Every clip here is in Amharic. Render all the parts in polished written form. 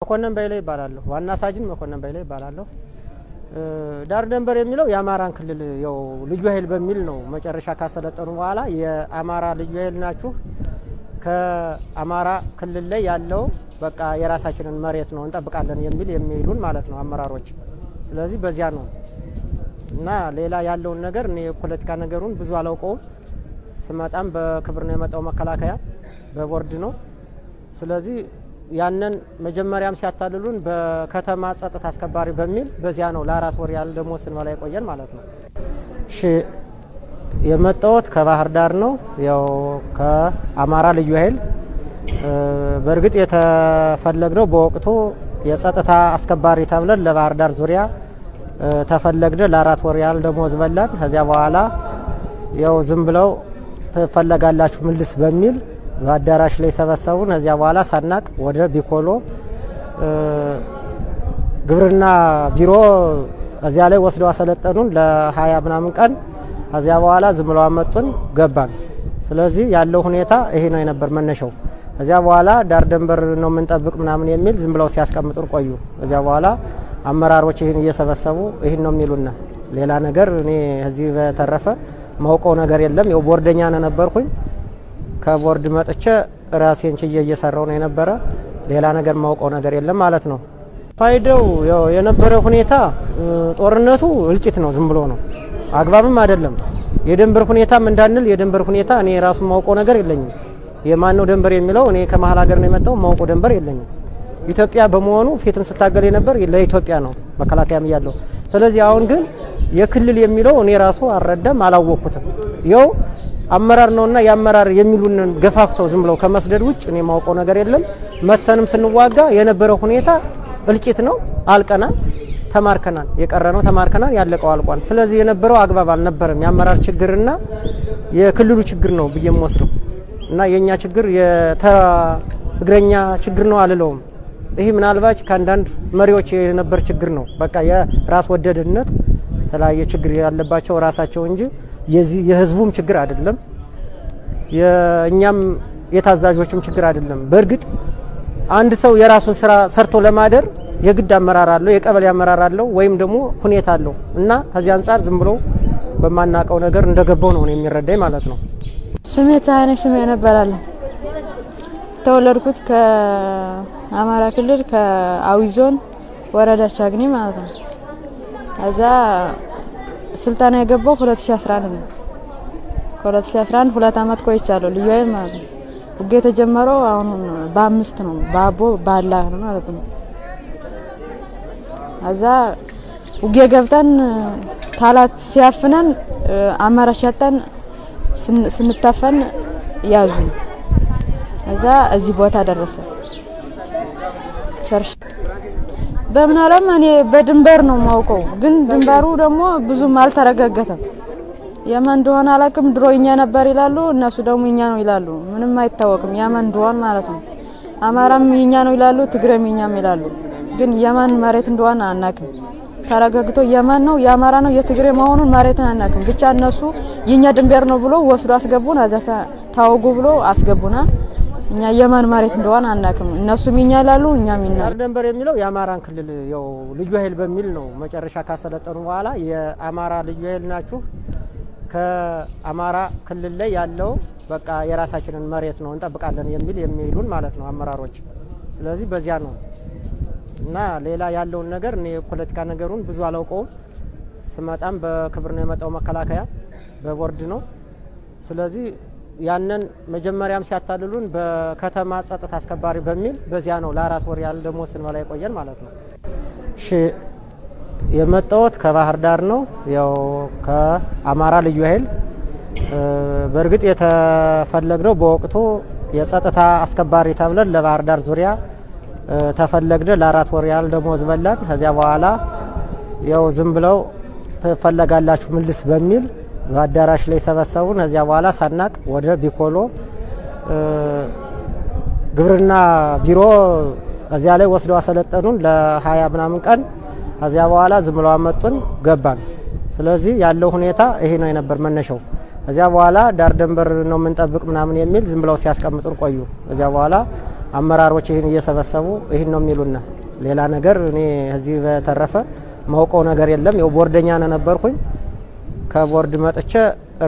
መኮንን በይለ ይባላለሁ። ዋና ሳጅን መኮንን በይለ ይባላለሁ። ዳር ደንበር የሚለው የአማራን ክልል ያው ልዩ ኃይል በሚል ነው። መጨረሻ ካሰለጠኑ በኋላ የአማራ ልዩ ኃይል ናችሁ፣ ከአማራ ክልል ላይ ያለው በቃ የራሳችንን መሬት ነው እንጠብቃለን የሚል የሚሉን ማለት ነው አመራሮች። ስለዚህ በዚያ ነው እና ሌላ ያለውን ነገር እኔ የፖለቲካ ነገሩን ብዙ አላውቀውም። ስመጣም በክብር ነው የመጣው፣ መከላከያ በቦርድ ነው። ስለዚህ ያንን መጀመሪያም ሲያታልሉን በከተማ ጸጥታ አስከባሪ በሚል በዚያ ነው ለ4 ወር ያህል ደሞዝ ስንበላ የቆየን ማለት ነው። እሺ፣ የመጣሁት ከባህር ዳር ነው፣ ያው ከአማራ ልዩ ኃይል። በእርግጥ የተፈለግነው በወቅቱ የጸጥታ አስከባሪ ተብለን ለባህር ዳር ዙሪያ ተፈለግነ። ለ4 ወር ያህል ደሞዝ በላን። ከዚያ በኋላ ያው ዝም ብለው ትፈለጋላችሁ ምልስ በሚል በአዳራሽ ላይ ሰበሰቡን። ከዚያ በኋላ ሳናቅ ወደ ቢኮሎ ግብርና ቢሮ እዚያ ላይ ወስደው አሰለጠኑን ለ20 ምናምን ቀን። ከዚያ በኋላ ዝም ብለው አመጡን፣ ገባን። ስለዚህ ያለው ሁኔታ ይሄ ነው የነበር መነሻው። ከዚያ በኋላ ዳር ደንበር ነው የምንጠብቅ ምናምን የሚል ዝም ብለው ሲያስቀምጡን ቆዩ። ከዚያ በኋላ አመራሮች ይህን እየሰበሰቡ ይህን ነው የሚሉና ሌላ ነገር እኔ እዚህ በተረፈ ማውቀው ነገር የለም። ያው ቦርደኛ ነው ነበርኩኝ። ከቦርድ መጥቼ ራሴን ችዬ እየሰራው ነው የነበረ። ሌላ ነገር ማውቀው ነገር የለም ማለት ነው። ፋይዳው ያው የነበረ ሁኔታ ጦርነቱ እልቂት ነው፣ ዝም ብሎ ነው፣ አግባብም አይደለም። የድንበር ሁኔታም እንዳንል የድንበር ሁኔታ እኔ ራሱ ማውቀው ነገር የለኝም። የማን ነው ድንበር የሚለው እኔ ከመሀል ሀገር ነው የመጣው፣ ማውቀው ድንበር የለኝም። ኢትዮጵያ በመሆኑ ፊትም ስታገል የነበር ለኢትዮጵያ ነው መከላከያም እያለው። ስለዚህ አሁን ግን የክልል የሚለው እኔ ራሱ አልረዳም፣ አላወቅኩትም። ይኸው አመራር ነውና የአመራር የሚሉንን ገፋፍተው ዝም ብለው ከመስደድ ውጭ እኔ ማውቀው ነገር የለም። መተንም ስንዋጋ የነበረው ሁኔታ እልቂት ነው። አልቀናል፣ ተማርከናል። የቀረነው ተማርከናል፣ ያለቀው አልቋል። ስለዚህ የነበረው አግባብ አልነበረም። የአመራር ችግርና የክልሉ ችግር ነው ብዬ የምወስደው እና የኛ ችግር የተራ እግረኛ ችግር ነው አልለውም። ይህ ምናልባት ከአንዳንድ መሪዎች የነበር ችግር ነው። በቃ የራስ ወደድነት የተለያየ ችግር ያለባቸው ራሳቸው እንጂ የዚህ የህዝቡም ችግር አይደለም፣ የእኛም የታዛዦችም ችግር አይደለም። በእርግጥ አንድ ሰው የራሱን ስራ ሰርቶ ለማደር የግድ አመራር አለው፣ የቀበሌ አመራር አለው፣ ወይም ደግሞ ሁኔታ አለው እና ከዚህ አንጻር ዝም ብሎ በማናቀው ነገር እንደገባው ነው የሚረዳኝ ማለት ነው። ስሜ ፀሐይነሽ ስሜ እነበራለሁ። ተወለድኩት ከአማራ ክልል ከአዊ ዞን ወረዳ ቻግኒ ማለት ነው። ከዛ ስልጠና የገባው 2011 ነው። ከ2011 2 አመት ቆይቻለሁ። ልዩ ኃይል ማለት ነው። ውጊያ የተጀመረው አሁን በ5 ነው፣ በአቦ ባላ ነው ማለት ነው። ከዛ ውጊያ ገብተን ታላት ሲያፍነን አማራጭ ያጣን ስንታፈን ያዙ። እዛ እዚህ ቦታ ደረሰ። ቸርች በምን አለም እኔ በድንበር ነው የማውቀው፣ ግን ድንበሩ ደግሞ ብዙም አልተረጋገተም። የማን እንደሆነ አላውቅም። ድሮ እኛ ነበር ይላሉ፣ እነሱ ደግሞ እኛ ነው ይላሉ። ምንም አይታወቅም የማን እንደሆነ ማለት ነው። አማራም የኛ ነው ይላሉ፣ ትግሬም የኛም ይላሉ። ግን የማን መሬት እንደሆነ አናውቅም። ተረጋግቶ የማን ነው የአማራ ነው የትግሬ መሆኑን መሬትን አናውቅም። ብቻ እነሱ የኛ ድንበር ነው ብሎ ወስዶ አስገቡን። አዛ ታወጉ ብሎ አስገቡና እኛ የማን መሬት እንደሆነ አናውቅም። እነሱም የኛ ይላሉ፣ እኛም የኛ። ዳር ደንበር የሚለው የአማራን ክልል ያው ልዩ ኃይል በሚል ነው። መጨረሻ ካሰለጠኑ በኋላ የአማራ ልዩ ኃይል ናችሁ፣ ከአማራ ክልል ላይ ያለው በቃ የራሳችንን መሬት ነው እንጠብቃለን የሚል የሚሉን ማለት ነው አመራሮች። ስለዚህ በዚያ ነው እና ሌላ ያለውን ነገር እኔ የፖለቲካ ነገሩን ብዙ አላውቀውም። ስመጣም በክብር ነው የመጣው፣ መከላከያ በቦርድ ነው። ስለዚህ ያንን መጀመሪያም ሲያታልሉን በከተማ ጸጥታ አስከባሪ በሚል በዚያ ነው ለ4 ወር ያህል ደሞዝ ስንበላ የቆየን ማለት ነው። እሺ፣ የመጣሁት ከባህር ዳር ነው፣ ያው ከአማራ ልዩ ኃይል። በእርግጥ የተፈለግነው በወቅቱ የጸጥታ አስከባሪ ተብለን ለባህር ዳር ዙሪያ ተፈለግነ። ለ4 ወር ያህል ደሞዝ በላን። ከዚያ በኋላ ያው ዝም ብለው ትፈለጋላችሁ ምልስ በሚል በአዳራሽ ላይ ሰበሰቡን። ከዚያ በኋላ ሳናቅ ወደ ቢኮሎ ግብርና ቢሮ እዚያ ላይ ወስደው አሰለጠኑን ለ20 ምናምን ቀን። ከዚያ በኋላ ዝም ብለው አመጡን፣ ገባን። ስለዚህ ያለው ሁኔታ ይሄ ነው የነበር መነሻው። ከዚያ በኋላ ዳር ደንበር ነው የምንጠብቅ ምናምን የሚል ዝም ብለው ሲያስቀምጡን ቆዩ። ከዚያ በኋላ አመራሮች ይህን እየሰበሰቡ ይህን ነው የሚሉና ሌላ ነገር እኔ እዚህ በተረፈ ማውቀው ነገር የለም። ያው ቦርደኛ ነው ነበርኩኝ። ከቦርድ መጥቼ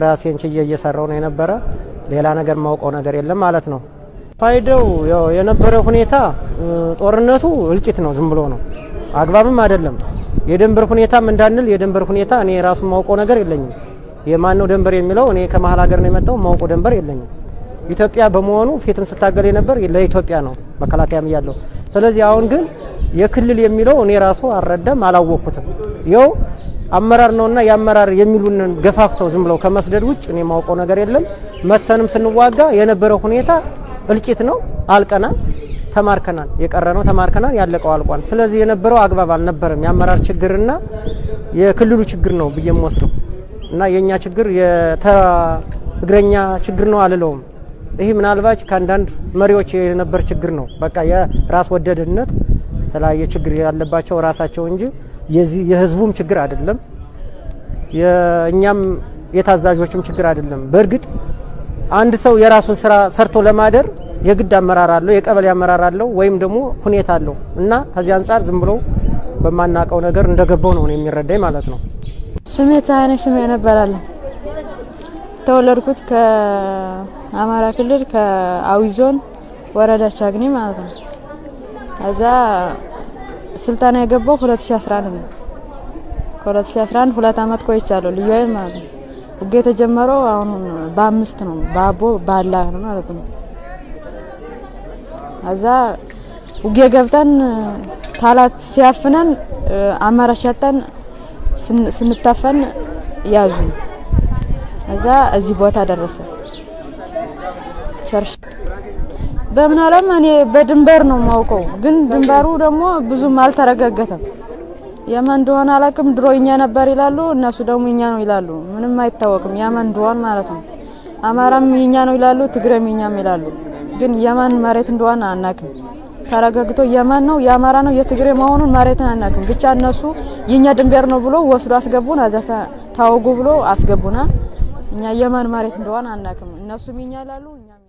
ራሴን ችዬ እየሰራው ነው የነበረ። ሌላ ነገር ማውቀው ነገር የለም ማለት ነው። ፋይዳው ያው የነበረ ሁኔታ ጦርነቱ እልቂት ነው፣ ዝም ብሎ ነው፣ አግባብም አይደለም። የድንበር ሁኔታም እንዳንል የድንበር ሁኔታ እኔ ራሱ ማውቀው ነገር የለኝም። የማን ነው ድንበር የሚለው እኔ ከመሀል ሀገር ነው የመጣው፣ ማውቀው ድንበር የለኝም። ኢትዮጵያ በመሆኑ ፊትም ስታገል የነበር ለኢትዮጵያ ነው መከላከያም እያለው። ስለዚህ አሁን ግን የክልል የሚለው እኔ ራሱ አልረዳም፣ አላወቅኩትም። ይኸው አመራር ነውና የአመራር የሚሉንን ገፋፍተው ዝም ብለው ከመስደድ ውጭ እኔ ማውቀው ነገር የለም። መተንም ስንዋጋ የነበረው ሁኔታ እልቂት ነው። አልቀናል፣ ተማርከናል። የቀረነው ተማርከናል፣ ያለቀው አልቋል። ስለዚህ የነበረው አግባብ አልነበረም። የአመራር ችግርና የክልሉ ችግር ነው ብዬ የምወስደው እና የኛ ችግር እግረኛ ችግር ነው አልለውም። ይህ ምናልባት ከአንዳንድ መሪዎች የነበር ችግር ነው። በቃ የራስ ወደድነት የተለያየ ችግር ያለባቸው ራሳቸው እንጂ የዚህ የህዝቡም ችግር አይደለም፣ የእኛም የታዛዦችም ችግር አይደለም። በእርግጥ አንድ ሰው የራሱን ስራ ሰርቶ ለማደር የግድ አመራር አለው፣ የቀበሌ አመራር አለው፣ ወይም ደግሞ ሁኔታ አለው እና ከዚህ አንጻር ዝም ብሎ በማናውቀው ነገር እንደገባው ነው የሚረዳኝ ማለት ነው። ስሜ ፀሐይነሽ ስሜ እነበራለሁ። ተወለድኩት ከአማራ ክልል ከአዊ ዞን ወረዳ ቻግኒ ማለት ነው። ከዛ ስልጠና የገባው 2011 ነው። ከ2011 2 አመት ቆይቻለሁ ልዩ ኃይል ማለት ነው። ውጊያ የተጀመረው አሁን በ5 ነው፣ በአቦ ባላ ነው ማለት ነው። ከዛ ውጊያ ገብተን ታላት ሲያፍነን አማራጭ ያጣን ስንታፈን ያዙን። እዛ እዚህ ቦታ ደረሰ። ቸርሽ በምን አለም እኔ በድንበር ነው የማውቀው፣ ግን ድንበሩ ደግሞ ብዙም አልተረጋገተም። የማን እንደሆነ አላውቅም። ድሮ እኛ ነበር ይላሉ፣ እነሱ ደግሞ እኛ ነው ይላሉ። ምንም አይታወቅም የማን እንደሆነ ማለት ነው። አማራም የኛ ነው ይላሉ፣ ትግሬም የኛም ይላሉ። ግን የማን መሬት እንደሆነ አናውቅም። ተረጋግቶ የማን ነው የአማራ ነው የትግሬ መሆኑን መሬትን አናውቅም። ብቻ እነሱ የኛ ድንበር ነው ብሎ ወስዶ አስገቡን። አዛ ታወጉ ብሎ አስገቡና እኛ የማን መሬት እንደሆነ አናውቅም። እነሱም የኛ ይላሉ፣ እኛም